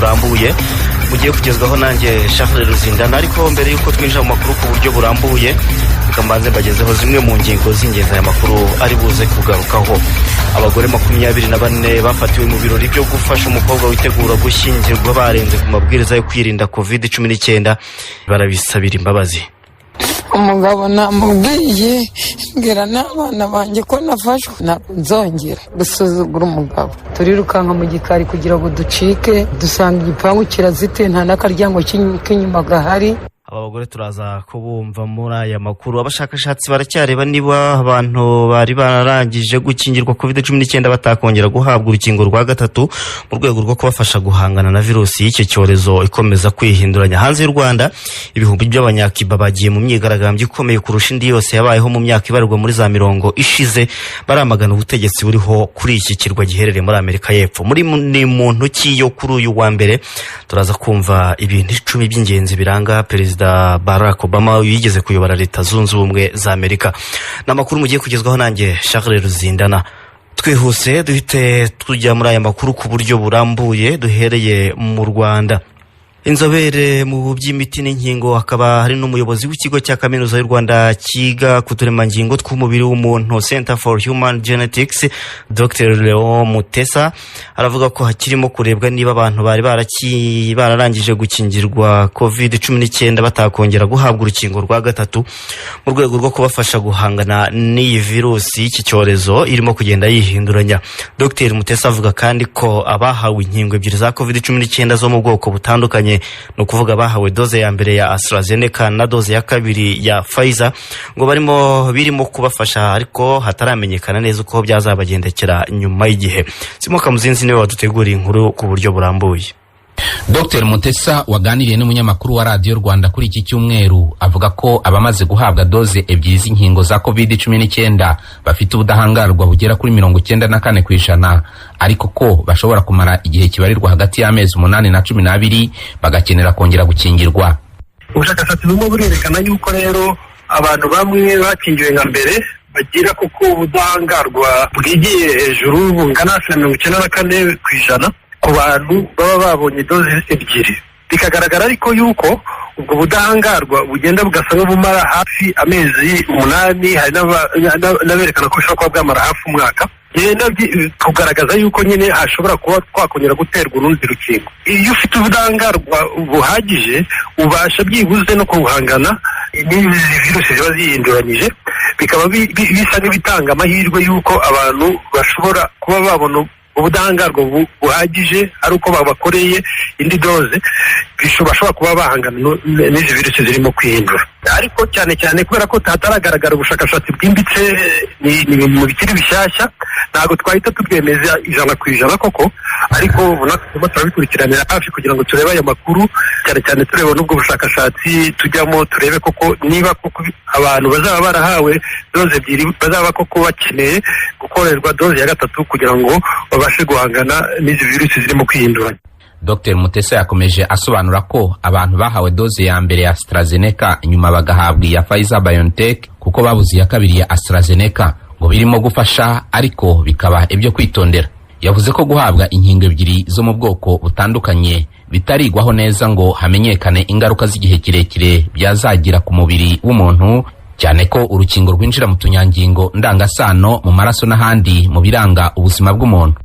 burambuye mugiye kugezwaho nanjye Charles Ruzindana. Ariko mbere y'uko twinjira mu makuru ku buryo burambuye, reka mbanze mbagezeho zimwe mu ngingo z'ingenzi aya makuru ari buze kugarukaho. Abagore 24 bafatiwe mu birori byo gufasha umukobwa witegura gushyingirwa barenze ku mabwiriza yo kwirinda COVID-19, barabisabira imbabazi. Umugabo namubwiye, mbwira n'abana banjye ko nafashwe, ntabwo nzongera gusuzugura umugabo. Turirukanka mu gikari kugira ngo ducike, dusanga igipangu kirazitiye, nta n'akaryango k'inyuma gahari. Aba bagore turaza kubumva muri aya makuru. Abashakashatsi baracyareba niba abantu bari bararangije gukingirwa COVID-19 batakongera guhabwa urukingo rwa gatatu mu rwego rwo kubafasha guhangana na virusi y'icyo cyorezo ikomeza kwihinduranya. Hanze y'u Rwanda, ibihumbi by'Abanyakiba bagiye mu myigaragambyo ikomeye kurusha indi yose yabayeho mu myaka ibarirwa muri za mirongo ishize, baramagana ubutegetsi buriho kuri iki kirwa giherereye muri Amerika y'Epfo. Muri Ni Muntu Ki yo kuri uyu wa mbere, turaza kumva ibintu 10 by'ingenzi biranga Perezida Barack Obama wigeze kuyobora Leta Zunze Ubumwe za Amerika. Ni amakuru mugiye kugezwaho nanjye Charles Ruzindana. Twihuse duhite tujya muri aya makuru ku buryo burambuye, duhereye mu Rwanda. Inzobere mu by'imiti n'inkingo, hakaba hari n'umuyobozi w'ikigo cya Kaminuza y'u Rwanda cyiga ku turemangingo tw'umubiri w'umuntu, Center for Human Genetics, Dr Leon Mutesa, aravuga ko hakirimo kurebwa niba abantu bari bararangije gukingirwa COVID-19 batakongera guhabwa urukingo rwa gatatu mu rwego rwo kubafasha guhangana n'iyi virusi y'iki cyorezo irimo kugenda yihinduranya. Dr Mutesa avuga kandi ko abahawe inkingo ebyiri za COVID-19 zo mu bwoko butandukanye, ni ukuvuga bahawe doze ya mbere ya AstraZeneca na doze ya kabiri ya Pfizer, ngo barimo birimo kubafasha, ariko hataramenyekana neza uko byazabagendekera nyuma y'igihe. Simo Kamuzinzi niwe waduteguriye inkuru ku buryo burambuye. Dr Mutesa waganiriye n'umunyamakuru wa Radiyo Rwanda kuri iki cyumweru, avuga ko abamaze guhabwa doze ebyiri z'inkingo za COVID-19 bafite ubudahangarwa bugera kuri 94%, ariko ko bashobora kumara igihe kibarirwa hagati y'amezi 8 na 12 bagakenera kongera gukingirwa. Ubushakashatsi burimo burerekana yuko rero abantu bamwe bakingiwe nka mbere bagira kuko ubudahangarwa bwigiye hejuru, bungana hafi na 94% ku bantu baba babonye doze ebyiri. Bikagaragara ariko yuko ubwo budahangarwa bugenda bugasa nk'ubumara hafi amezi 8, hari n'aberekana ko bushobora kuba bwamara hafi umwaka. Bigenda kugaragaza yuko nyine hashobora kuba twakongera guterwa urundi rukingo. Iyo ufite ubudahangarwa buhagije, ubasha byibuze no kubuhangana n'izi virusi ziba zihinduranyije, bikaba bisa nk'ibitanga amahirwe y'uko abantu bashobora kuba babona ubudahangarwa buhagije ari uko babakoreye indi doze, bashobora kuba bahangana n'izi virusi zirimo kwihindura. Ariko cyane cyane kubera ko hataragaragara ubushakashatsi bwimbitse, ni ibintu bikiri bishyashya, ntabwo twahita tubyemeza 100% koko. Ariko ubu natwe turimo turabikurikiranira hafi kugira ngo turebe ayo makuru, cyane cyane tureba n'ubwo bushakashatsi tujyamo, turebe koko niba koko abantu bazaba barahawe doze ebyiri bazaba koko bakeneye gukorerwa doze ya gatatu kugira ngo babashe guhangana n'izi virusi zirimo kwihinduranya. Dr Mutesa yakomeje asobanura ko abantu bahawe doze ya mbere ya AstraZeneca nyuma bagahabwa iya Pfizer BioNTech kuko babuze iya kabiri ya AstraZeneca, ngo birimo gufasha ariko bikaba ibyo kwitondera. Yavuze ko guhabwa inkingo ebyiri zo mu bwoko butandukanye bitarigwaho neza ngo hamenyekane ingaruka z'igihe kirekire byazagira ku mubiri w'umuntu, cyane ko urukingo rwinjira mu tunyangingo ndangasano, mu maraso n'ahandi mu biranga ubuzima bw'umuntu.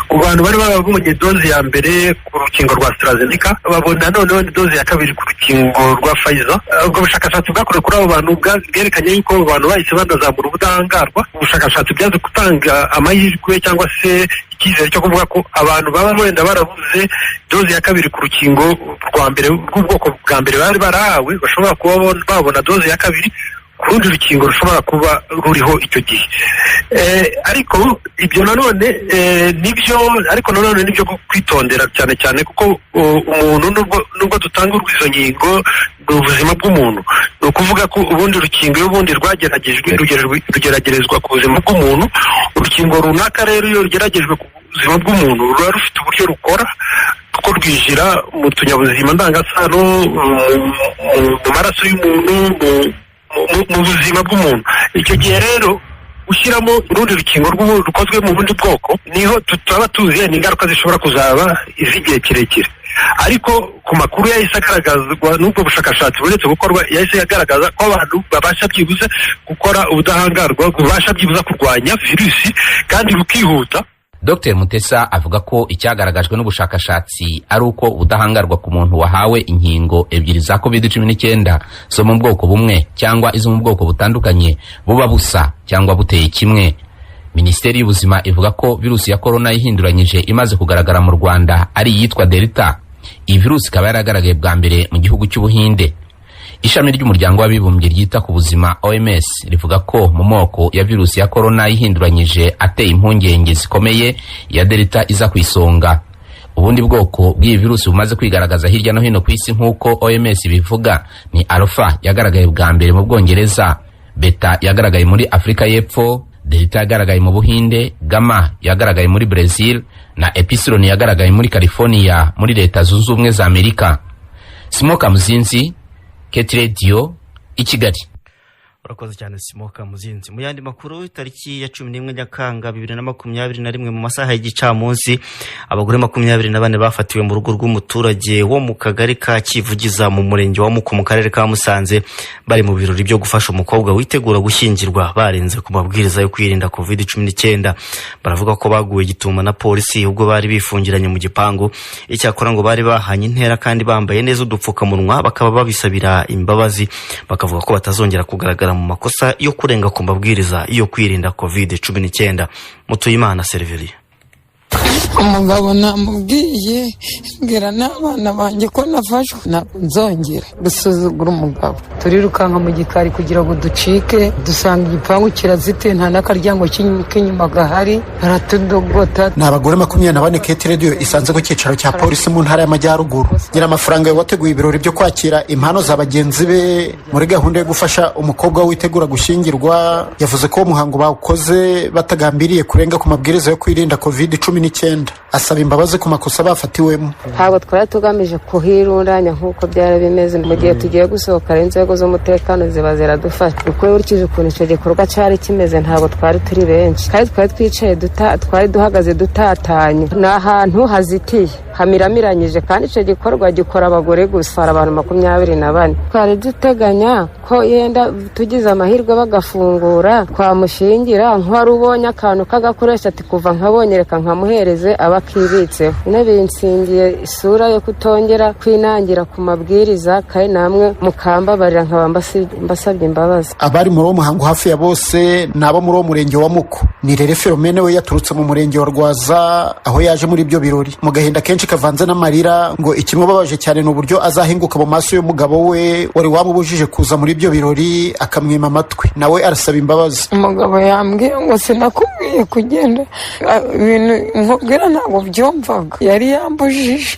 Ku bantu bari babonye doze ya mbere ku rukingo rwa AstraZeneca, babona noneho doze ya kabiri ku rukingo rwa Pfizer, ubwo bushakashatsi bwakorewe kuri abo bantu bwerekanye yuko abo bantu bahise banazamura ubudahangarwa. Ubushakashatsi byaje gutanga amahirwe cyangwa se icyizere cyo kuvuga ko abantu baba wenda barabuze doze ya kabiri ku rukingo rwa mbere rw'ubwoko bwa mbere bari barahawe, bashobora kuba babona doze ya kabiri ku rundi rukingo rushobora kuba ruriho icyo gihe. Ariko ibyo nanone nibyo, ariko nanone nibyo kwitondera cyane cyane kuko umuntu nubwo dutanga izo nkingo, ni ubuzima bw'umuntu. Ni ukuvuga ko ubundi rukingo iyo ubundi rwageragejwe rugeragerezwa ku buzima bw'umuntu. Urukingo runaka rero iyo rugeragejwe ku buzima bw'umuntu ruba rufite uburyo rukora, kuko rwinjira mu tunyabuzima ndangasano, mu maraso y'umuntu, mu buzima bw'umuntu. Icyo gihe rero Gushyiramo urundi rukingo rukozwe mu bundi bwoko, niho tutaba tuzi ingaruka zishobora kuzaba iz'igihe kirekire. Ariko ku makuru yahise agaragazwa n'ubwo bushakashatsi buretse gukorwa, yahise agaragaza ko abantu babasha byibuze gukora ubudahangarwa bubasha byibuze kurwanya virusi kandi bukihuta. Dr Mutesa avuga ko icyagaragajwe n'ubushakashatsi ari uko ubudahangarwa ku muntu wahawe inkingo ebyiri za COVID-19 zo mu bwoko bumwe cyangwa izo mu bwoko butandukanye buba busa cyangwa buteye kimwe. Minisiteri y'Ubuzima ivuga ko virusi ya korona ihinduranyije imaze kugaragara mu Rwanda ari iyitwa Delta. Iyi virusi ikaba yaragaragaye bwa mbere mu gihugu cy'Ubuhinde. Ishami ry'Umuryango w'Abibumbye ryita ku buzima, OMS, rivuga ko mu moko ya virusi ya korona ihinduranyije ateye impungenge zikomeye, iya Delta iza ku isonga. Ubundi bwoko bw'iyi virusi bumaze kwigaragaza hirya no hino ku isi, nk'uko OMS bivuga, ni Alpha yagaragaye bwa mbere mu Bwongereza, Beta yagaragaye muri Afurika y'Epfo, Delta yagaragaye mu Buhinde, Gamma yagaragaye muri Brazil na Epsilon yagaragaye muri California muri Leta Zunze Ubumwe za Amerika. Simoka Muzinzi, KT Radio, i Kigali. Urakoze cyane, Simoka Muzinzi. Mu yandi makuru, tariki ya 11 Nyakanga 2021 mu masaha y'igicamunsi, abagore 24 bafatiwe mu rugo rw'umuturage wo mu kagari ka Kivugiza mu murenge wa Muko mu karere ka Musanze, bari mu birori byo gufasha umukobwa witegura gushyingirwa, barenze ku mabwiriza yo kwirinda COVID-19. Baravuga ko baguwe gituma na polisi ubwo bari bifungiranye mu gipangu. Icyakora ngo bari bahanye intera kandi bambaye neza udupfukamunwa, bakaba babisabira imbabazi, bakavuga ko batazongera kugaragara mu makosa yo kurenga ku mabwiriza yo kwirinda COVID-19. Mutuyimana Seriveri. Umugabo namubwiye, mbwira n'abana banjye ko nafashwe, ntabwo nzongera gusuzugura umugabo. Turirukanka mu gikari kugira ngo ducike, dusanga igipangu kirazitiye, nta n'akaryango k'inyuma gahari, baratudogota. Ni abagore 24 KT Radio isanze ku cyicaro cya polisi mu Ntara y'Amajyaruguru. Nyiramafaranga wateguye ibirori byo kwakira impano za bagenzi be muri gahunda yo gufasha umukobwa witegura gushyingirwa, yavuze ko uwo muhango bawukoze batagambiriye kurenga ku mabwiriza yo kwirinda COVID-19, asaba imbabazi ku makosa bafatiwemo. Ntabwo twari tugamije kuhirundanya nk'uko byari bimeze. Mu gihe tugiye gusohoka, inzego z'umutekano ziba ziradufasha. Uko nkurikije ukuntu icyo gikorwa cyari kimeze, ntabwo twari turi benshi kandi twari twicaye, twari duhagaze dutatanye. Ni ahantu hazitiye hamiramiranyije, kandi icyo gikorwa gikora abagore gusa. Hari abantu 24. Twari duteganya ko yenda tugize amahirwe bagafungura twamushingira, nk'uwari ubonye akantu k'agakoresho ati kuva nkabonye reka nkamuhereze aba akibitseho. Binsingiye isura yo kutongera kwinangira ku mabwiriza, kandi namwe mukambabarira nkaba mbasabye imbabazi. Abari muri uwo muhango hafi ya bose ni abo muri uwo murenge wa Muko. Ni rere Philomene, we yaturutse mu murenge wa Rwaza aho yaje muri ibyo birori mu gahinda kenshi kavanze n'amarira. Ngo ikimubabaje cyane ni uburyo azahinguka mu maso y'umugabo we wari wamubujije kuza muri ibyo birori, akamwima amatwi. Nawe arasaba imbabazi. Umugabo yambwiye ngo sinakubwiye kugenda, ibintu nkubwira ntabwo byumvaga, yari yambujije.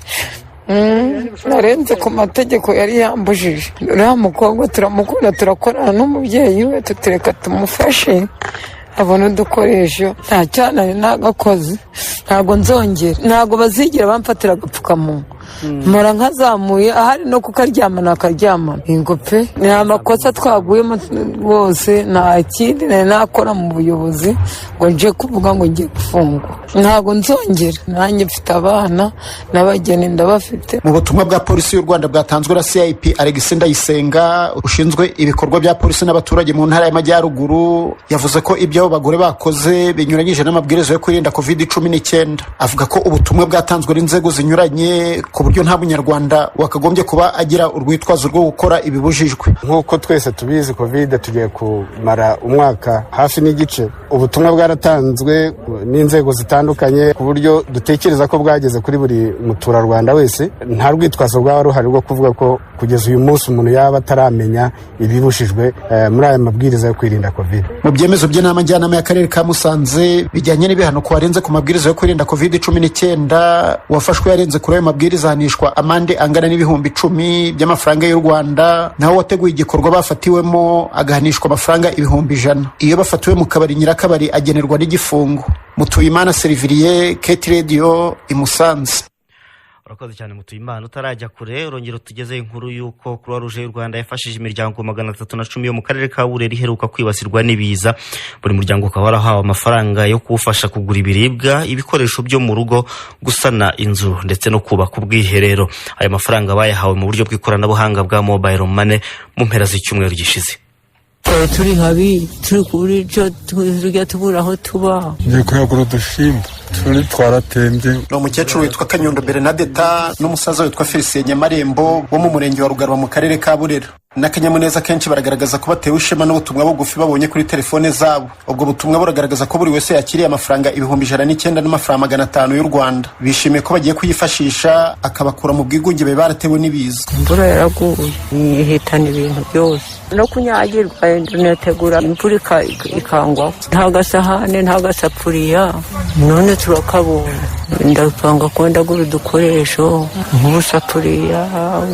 Narenze ku mategeko yari yambujije. Uriya mukobwa turamukunda, turakorana n'umubyeyi we, tutureka tumufashe abona udukoresho. Nta cyana nagakoze, ntabwo nzongera, ntabwo bazigera bamfatira agapfukamunwa. Mpora nkazamuye, ahari no kukaryama nakaryamana. Ingo pe, ni amakosa twaguyemo rwose. Nta kindi nari nakora mu buyobozi ngo nje kuvuga ngo ngiye gufungwa. Ntabwo nzongera, nanjye mfite abana n'abageni ndabafite. Mu butumwa bwa Polisi y'u Rwanda bwatanzwe na CIP Alex Ndayisenga ushinzwe ibikorwa bya polisi n'abaturage mu Ntara y'Amajyaruguru, yavuze ko ibyo abo bagore bakoze binyuranyije n'amabwiriza yo kwirinda COVID-19. Avuga ko ubutumwa bwatanzwe n'inzego zinyuranye, ku buryo nta munyarwanda wakagombye kuba agira urwitwazo rwo gukora ibibujijwe. Nk'uko twese tubizi, COVID tugiye kumara umwaka hafi n'igice. Ubutumwa bwaratanzwe n'inzego zitandukanye, ku buryo dutekereza ko bwageze kuri buri muturarwanda wese. Nta rwitwazo rwaba ruhari rwo kuvuga ko kugeza uyu munsi umuntu yaba ataramenya ibibujijwe muri aya mabwiriza yo kwirinda COVID. Mu byemezo by'inama njyanama y'akarere ka Musanze bijyanye n'ibihano ku warenze ku mabwiriza yo kwirinda COVID-19, wafashwe yarenze kuri ayo mabwiriza ahanishwa amande angana n'10,000 by'amafaranga y'u Rwanda, naho wateguye igikorwa bafatiwemo agahanishwa amafaranga 100,000. Iyo bafatiwe mu kabari, nyirakabari agenerwa n'igifungo. Mutuyimana Seriviriye, KT Radio, i Musanze. Urakoze cyane, Mutuyimana. Utarajya kure, urongera utugezeho inkuru y'uko Croix Rouge y'u Rwanda yafashije imiryango 310 yo mu karere ka Burera iheruka kwibasirwa n'ibiza. Buri muryango ukaba warahawe amafaranga yo kuwufasha kugura ibiribwa, ibikoresho byo mu rugo, gusana inzu ndetse no kubaka ubwiherero. Ayo mafaranga bayahawe mu buryo bw'ikoranabuhanga bwa mobile money mu mpera z'icyumweru gishize. Twari turi habi, turi kubura icyo turya, tubura aho tuba. Ngiye kuyagura udushimbo, turi twaratembye. Ni umukecuru witwa Kanyundo Bernadeta n'umusaza witwa Felicien Nyamarembo wo mu murenge wa Rugarama mu karere ka Burera. N'akanyamuneza kenshi baragaragaza ko batewe ishema n'ubutumwa bugufi babonye kuri telefone zabo. Ubwo butumwa buragaragaza ko buri wese yakiriye amafaranga 109,500 y'u Rwanda. Bishimiye ko bagiye kuyifashisha akabakura mu bwigunge bari baratewe n'ibiza. Imvura yaraguye ihitana ibintu byose, no kunyagirwa nategura imvura ikangwaho. Nta gasahane, nta gasafuriya, none turakabonye. Ndapanga ko ndagura udukoresho nk'ubusafuriya,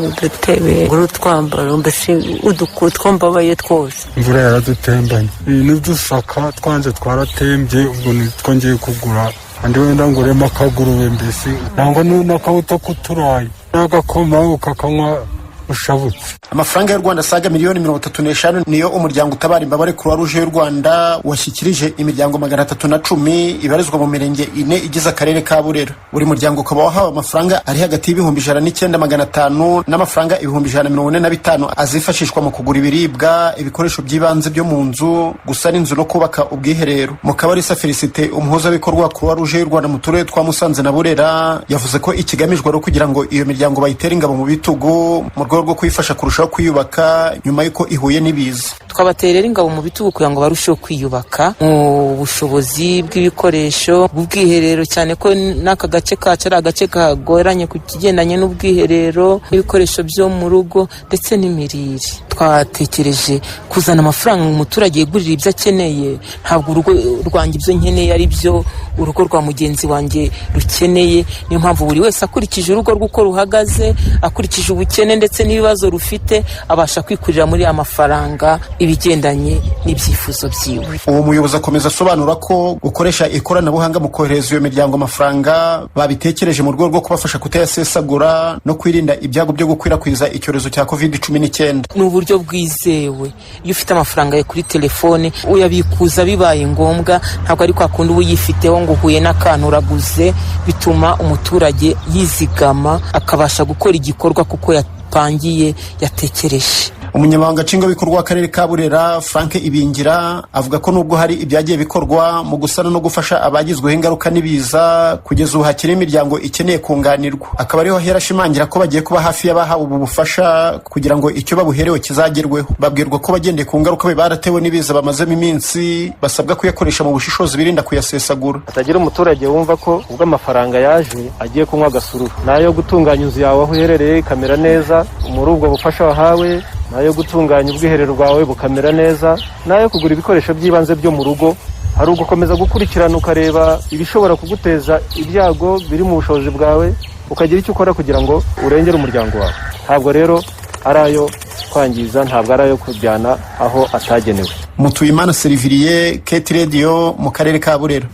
udutebe, ngura utwambaro, mbese utwo mbabaye twose. Imvura yaradutembanye n'udusaka twanze twaratembye. Ubwo nitwo ngiye kugura, andi wenda nguremo akagurube, mbese nangwa n'akabuto k'uturayi n'agakoma ukakanywa ushabutse. Amafaranga y'u Rwanda asaga miliyoni 35 niyo umuryango utabara imbabare Croix Rouge y'u Rwanda washyikirije imiryango 310 ibarizwa mu mirenge ine igize akarere ka Burera. Buri muryango ukaba wahawe amafaranga ari hagati y'109,500 n'amafaranga 145,000, azifashishwa mu kugura ibiribwa, ibikoresho by'ibanze byo mu nzu, gusana inzu no kubaka ubwiherero. Mukabarisa Felicite, umuhuzabikorwa wa Croix Rouge y'u Rwanda mu turere twa Musanze na Burera, yavuze ko ikigamijwe ari ukugira ngo iyo miryango bayitere ingabo mu bitugu mu rwego rwo kuyifasha kurushaho kwiyubaka nyuma y'uko ihuye n'ibiza. Twabateye rero ingabo mu bitugu kugira ngo barusheho kwiyubaka mu bushobozi bw'ibikoresho, bw'ubwiherero, cyane ko n'aka gace kacu ari agace kagoranye ku kigendanye n'ubwiherero n'ibikoresho byo mu rugo ndetse n'imirire. Twatekereje kuzana amafaranga ngo umuturage yigurire ibyo akeneye. Ntabwo urugo rwanjye ibyo nkeneye ari byo urugo rwa mugenzi wanjye rukeneye. Niyo mpamvu buri wese akurikije urugo rwe uko ruhagaze, akurikije ubukene ndetse n'ibibazo rufite, abasha kwikurira muri aya mafaranga ibigendanye n'ibyifuzo byiwe. Uwo muyobozi akomeza asobanura ko gukoresha ikoranabuhanga mu kohereza iyo miryango amafaranga babitekereje mu rwego rwo kubafasha kutayasesagura no kwirinda ibyago byo gukwirakwiza icyorezo cya COVID-19. Ni uburyo bwizewe. Iyo ufite amafaranga yawe kuri telefone, uyabikuza bibaye ngombwa, ntabwo ari kwa kundi uba uyifiteho ngo uhuye n'akantu uraguze. Bituma umuturage yizigama, akabasha gukora igikorwa kuko yapangiye, yatekereje. Umunyamabanga nshingwabikorwa w'akarere ka Burera, Frank Ibingira, avuga ko nubwo hari ibyagiye bikorwa mu gusana no gufasha abagizweho ingaruka n'ibiza, kugeza ubu hakiri imiryango ikeneye kunganirwa. Akaba ariho ahera ashimangira ko bagiye kuba hafi y'abahawe ubu bufasha kugira ngo icyo babuherewe kizagerweho. Babwirwa ko bagendeye ku ngaruka be baratewe n'ibiza bamazemo iminsi, basabwa kuyakoresha mu bushishozi birinda kuyasesagura. Hatagira umuturage wumva ko ubwo amafaranga yaje agiye kunywa agasururu. N'ayo gutunganya inzu yawe aho uherereye ikamera neza muri ubwo bufasha wahawe, n'ayo gutunganya ubwiherero bwawe bukamera neza, n'ayo kugura ibikoresho by'ibanze byo mu rugo. Hari ugukomeza gukurikirana, ukareba ibishobora kuguteza ibyago biri mu bushobozi bwawe, ukagira icyo ukora kugira ngo urengere umuryango wawe. Ntabwo rero ari ayo kwangiza, ntabwo ari ayo kujyana aho atagenewe. Mutuyimana Seriviriye, KT Radio, mu karere ka Burera.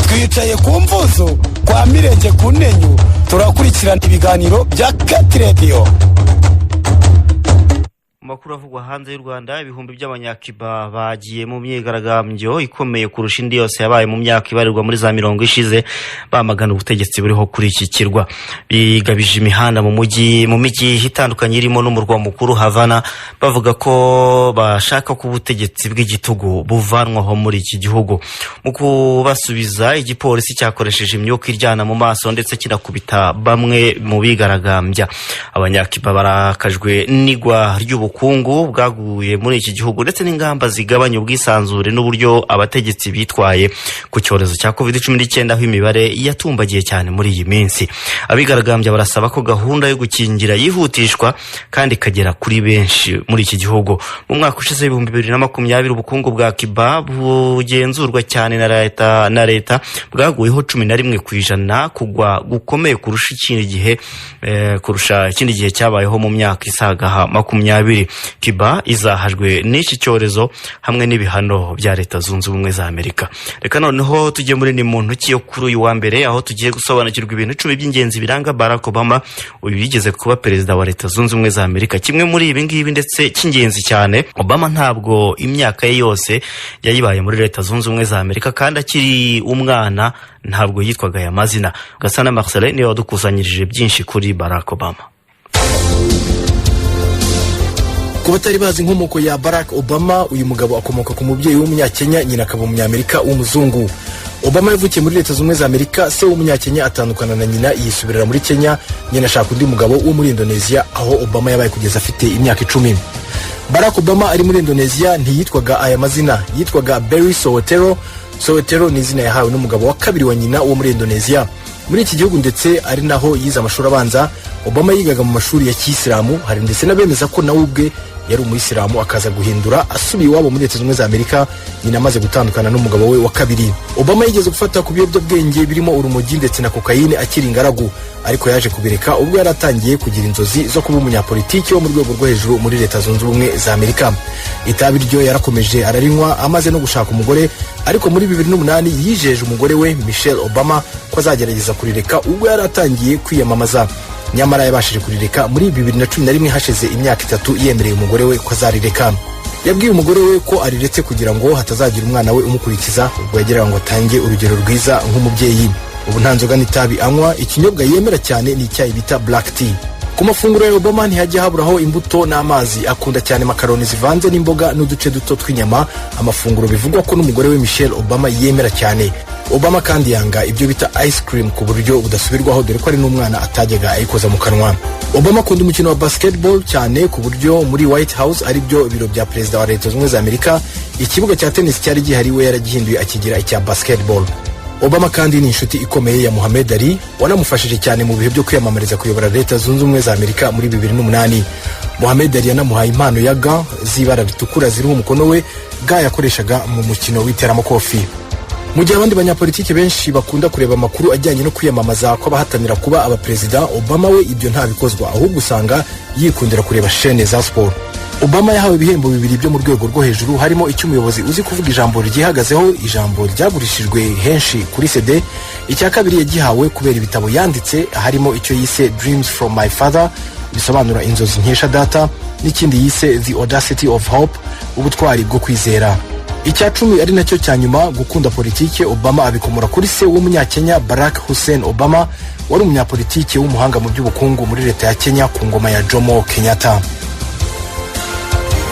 Twicaye ku mvuzo kwa Mirenge ku Ntenyo, turakurikirana ibiganiro bya KT Radio. Mu makuru avugwa hanze y'u Rwanda, ibihumbi by'Abanyakiba bagiye mu myigaragambyo ikomeye kurusha indi yose yabaye mu myaka ibarirwa muri za mirongo ishize, bamagana ubutegetsi buriho kuri iki kirwa. Bigabije imihanda mu mijyi itandukanye irimo n'umurwa mukuru Havana, bavuga ko bashaka ko ubutegetsi bw'igitugu buvanwaho muri iki gihugu. Mu kubasubiza, igipolisi cyakoresheje imyuka iryana mu maso ndetse kinakubita bamwe mu bigaragambya. Abanyakiba barakajwe n'igwa ry'ubukungu bwaguye muri iki gihugu ndetse n'ingamba zigabanya ubwisanzure n'uburyo abategetsi bitwaye ku cyorezo cya COVID-19, aho imibare yatumbagiye cyane muri iyi minsi. Abigaragambya barasaba ko gahunda yo gukingira yihutishwa kandi ikagera kuri benshi muri iki gihugu. Mu mwaka ushize 2020, ubukungu bwa Kiba bugenzurwa cyane na leta bwaguyeho 11%, kugwa gukomeye kurusha ikindi gihe cyabayeho mu myaka isaga 20. Cuba izahajwe n'iki cyorezo hamwe n'ibihano bya Leta Zunze Ubumwe za Amerika. Reka noneho tujye muri Ni Muntu Ki yo kuri uyu wa mbere, aho tugiye gusobanukirwa ibintu 10 by'ingenzi biranga Barack Obama, uyu yigeze kuba perezida wa Leta Zunze Ubumwe za Amerika. Kimwe muri ibi ngibi ndetse cy'ingenzi cyane, Obama ntabwo imyaka ye yose yayibaye muri Leta Zunze Ubumwe za Amerika, kandi akiri umwana ntabwo yitwaga aya mazina. Gasana Marcelin niwe wadukusanyirije byinshi kuri Barack Obama. Ku batari bazi inkomoko ya Barack Obama, uyu mugabo akomoka ku mubyeyi w'Umunyakenya, nyina akaba Umunyamerika w'umuzungu. Obama yavukiye muri Leta Zunze Ubumwe za Amerika. Se w'Umunyakenya atandukana na nyina, yisubirira muri Kenya. Nyina ashaka undi mugabo wo muri Indonesia, aho Obama yabaye kugeza afite imyaka 10. Barack Obama ari muri Indonesia ntiyitwaga aya mazina, yitwaga Barry Soetoro. Soetoro ni izina yahawe n'umugabo wa kabiri wa nyina wo muri Indonesia. Muri iki gihugu ndetse ari naho yize amashuri abanza. Obama yigaga mu mashuri ya kiyisilamu, hari ndetse n'abemeza ko nawe ubwe yari umuyisilamu, akaza guhindura asubiye iwabo muri Leta Zunze Ubumwe za Amerika, nyina amaze gutandukana n'umugabo we wa kabiri. Obama yigeze gufata ku biyobyabwenge birimo urumogi ndetse na kokayine akiri ingaragu, ariko yaje kubireka ubwo yari atangiye kugira inzozi zo kuba umunyapolitiki wo mu rwego rwo hejuru muri Leta Zunze Ubumwe za Amerika. Itabi ryo yarakomeje ararinywa amaze no gushaka umugore, ariko muri 2008 yijeje umugore we Michelle Obama ko azagerageza kurireka ubwo yari atangiye kwiyamamaza. Nyamara yabashije kurireka muri 2011, hashize imyaka 3 yemereye umugore we ko azarireka. Yabwiye umugore we ko ariretse kugira ngo hatazagira umwana we umukurikiza, ubwo yageraga ngo atange urugero rwiza nk'umubyeyi. Ubu nta nzoga n'itabi anywa. Ikinyobwa yemera cyane ni icyayi bita black tea. Ku mafunguro ya Obama ntihajya haburaho imbuto n'amazi. Akunda cyane makaroni zivanze n'imboga n'uduce duto tw'inyama, amafunguro bivugwa ko n'umugore we Michelle Obama yemera cyane. Obama kandi yanga ibyo bita ice cream ku buryo budasubirwaho, dore ko ari n'umwana atajyaga ayikoza mu kanwa. Obama akunda umukino wa basketball cyane, ku buryo muri White House, ari byo biro bya perezida wa Leta Zunze Ubumwe za Amerika, ikibuga cya tennis cyari gihari we yaragihinduye akigira icya basketball. Obama kandi ni inshuti ikomeye ya Muhammad Ali, wanamufashije cyane mu bihe byo kwiyamamariza kuyobora Leta Zunze Ubumwe za Amerika muri 2008. Muhammad Ali yanamuhaye impano ya gants z'ibara ritukura ziriho umukono we, gants yakoreshaga mu mukino w'iteramakofi. Mu gihe abandi banyapolitiki benshi bakunda kureba amakuru ajyanye no kwiyamamaza kw'abahatanira kuba abaperezida, Obama we ibyo ntabikozwa, ahubwo usanga yikundira kureba shene za siporo. Obama yahawe ibihembo bibiri byo mu rwego rwo hejuru, harimo icy'umuyobozi uzi kuvuga ijambo ryihagazeho, ijambo ryagurishijwe henshi kuri CD. Icya kabiri yagihawe kubera ibitabo yanditse, harimo icyo yise Dreams from My Father, bisobanura inzozi nkesha data, n'ikindi yise The Audacity of Hope, ubutwari bwo kwizera. Icya 10 ari nacyo cya nyuma, gukunda politike Obama abikomora kuri se w'Umunyakenya Barack Hussein Obama, wari umunyapolitike w'umuhanga mu by'ubukungu muri leta ya Kenya ku ngoma ya Jomo Kenyatta.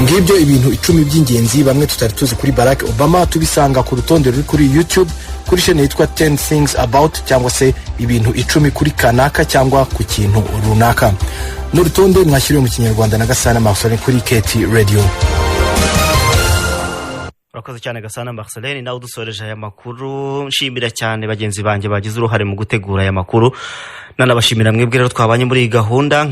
Ngibyo ibintu 10 by'ingenzi bamwe tutari tuzi kuri Barack Obama. Tubisanga ku rutonde ruri kuri YouTube kuri shene yitwa 10 things about, cyangwa se ibintu 10 kuri kanaka cyangwa ku kintu runaka. Ni urutonde mwashyiriwe mu Kinyarwanda na Gasana Marcelin kuri KT Radio. Urakoze cyane Gasana Marcelin, nawe udusoreje aya makuru. Nshimira cyane bagenzi banjye bagize uruhare mu gutegura aya makuru, nanabashimira mwebwe rero twabanye muri iyi gahunda.